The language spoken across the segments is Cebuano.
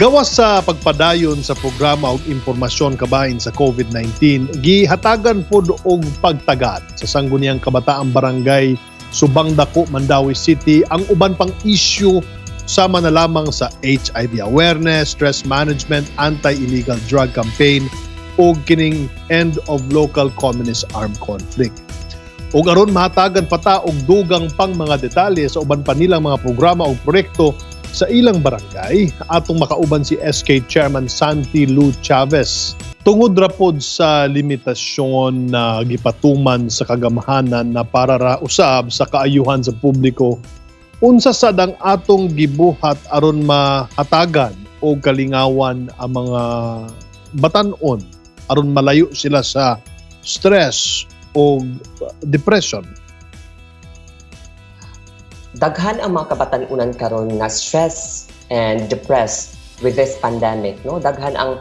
Gawas sa pagpadayon sa programa og impormasyon kabahin sa COVID-19, gihatagan pod og pagtagad sa Sangguniang Kabataang Barangay Subang Dako, Mandaue City ang uban pang issue sama na lamang sa HIV awareness, stress management, anti-illegal drug campaign ug kining end of local communist armed conflict. Ug aron mahatagan pa ta og dugang pang mga detalye sa uban pa nilang mga programa ug proyekto sa ilang barangay, atong makauban si SK Chairman Santi Lou Chavez. Tungod ra pod sa limitasyon na gipatuman sa kagamhanan na para ra usab sa kaayuhan sa publiko, unsa sad ang atong gibuhat aron mahatagan og kalingawan ang mga batan-on aron malayo sila sa stress o depression? Daghan ang mga kabatan-unan karon nga stress and depressed with this pandemic, no? Daghan ang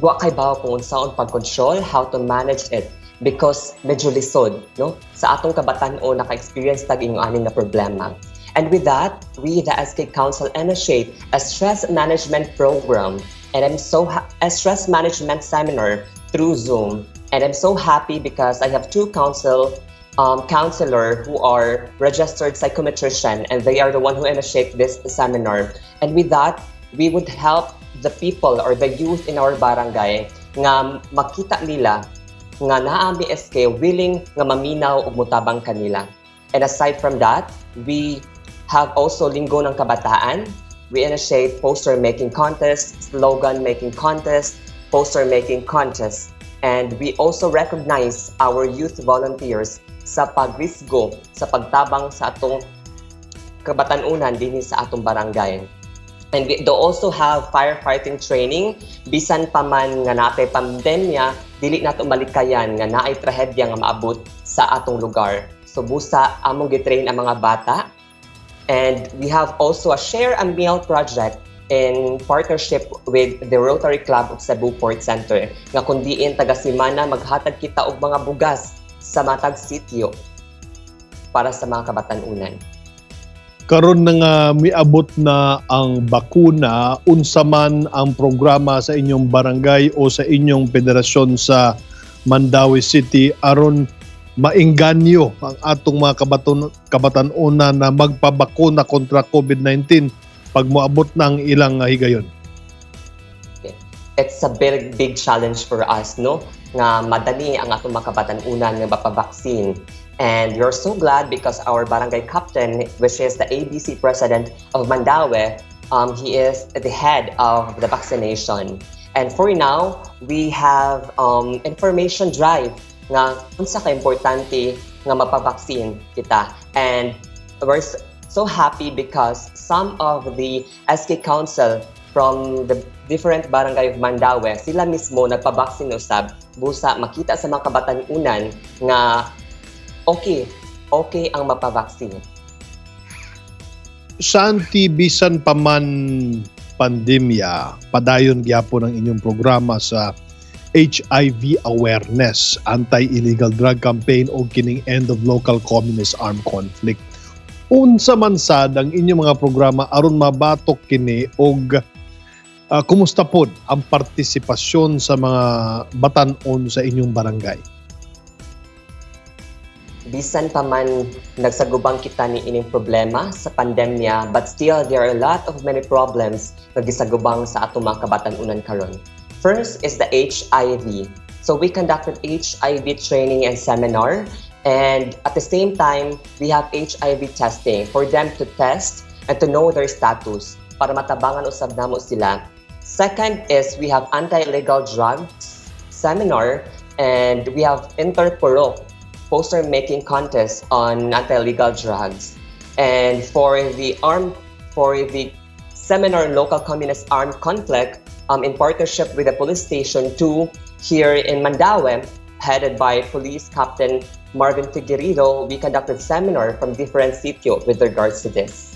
wa kaybaw kung unsaon pag-control, how to manage it, because medyo lisod, no, sa atong kabatan-on naka-experience tag ingon ani nga problema. And with that, we, the SK Council, initiate a stress management program and a stress management seminar through Zoom, and I'm so happy because I have two counselor who are registered psychometrician, and they are the one who initiate this seminar. And with that, we would help the people or the youth in our barangay nga makita nila nga naa mi SK willing nga maminaw ug mutabang kanila. And aside from that, we have also Linggo ng Kabataan. We initiate poster making contest, slogan making contest, poster making contest. And we also recognize our youth volunteers sa pagrisgo, sa pagtabang sa atong kabatanunan dinhi sa atong barangay. And we do also have firefighting training. Bisan pa man nga natay pandemya, dili nato malikayan nga naay trahedya nga maabot sa atong lugar. So busa among gitrain ang mga bata. And we have also a Share a Meal project in partnership with the Rotary Club of Cebu Port Center nga kun diin taga-simana maghatag kita og mga bugas sa matag sitio para sa mga kabatanunan. Karon na nga miabot na ang bakuna, unsa man ang programa sa inyong barangay o sa inyong federasyon sa Mandaue City aron maengganyo ang atong mga kabatan-onan na magpabakuna kontra COVID-19 pag moabot na ang ilang higayon? It's a big, big challenge for us, no, nga madali ang atong mga kabatan-unan nga mapabaksin. And we're so glad because our barangay captain, which is the ABC president of Mandaue, he is the head of the vaccination. And for now, we have information drive nga unsa ka importante nga mapabaksin kita. And we're so happy because some of the SK Council from the different barangay of Mandaue, sila mismo nagpabaksin usab busa makita sa mga kabatan-unan nga okay ang mapabaksin. Santi, bisan pa man pandemya, padayon gyapon ang inyong programa sa HIV awareness, anti-illegal drug campaign o kining end of local communist armed conflict. Unsa man sad ang inyong mga programa aron mabatok kini og kumusta pod ang partisipasyon sa mga batan-on sa inyong barangay? Bisan pa man nagsagubang kita ni ining problema sa pandemya, but still there are a lot of many problems nga gisagubang sa atong mga kabatan-unan karon. First is the HIV. So we conducted HIV training and seminar, and at the same time we have HIV testing for them to test and to know their status para matabangan usab namo sila. Second is we have anti-illegal drugs seminar, and we have interpurok poster making contest on anti-illegal drugs. And for the seminar on local communist armed conflict, in partnership with the police station 2 here in Mandaue, headed by Police Captain Marvin Figueredo, we conducted seminar from different sitio with regards to this.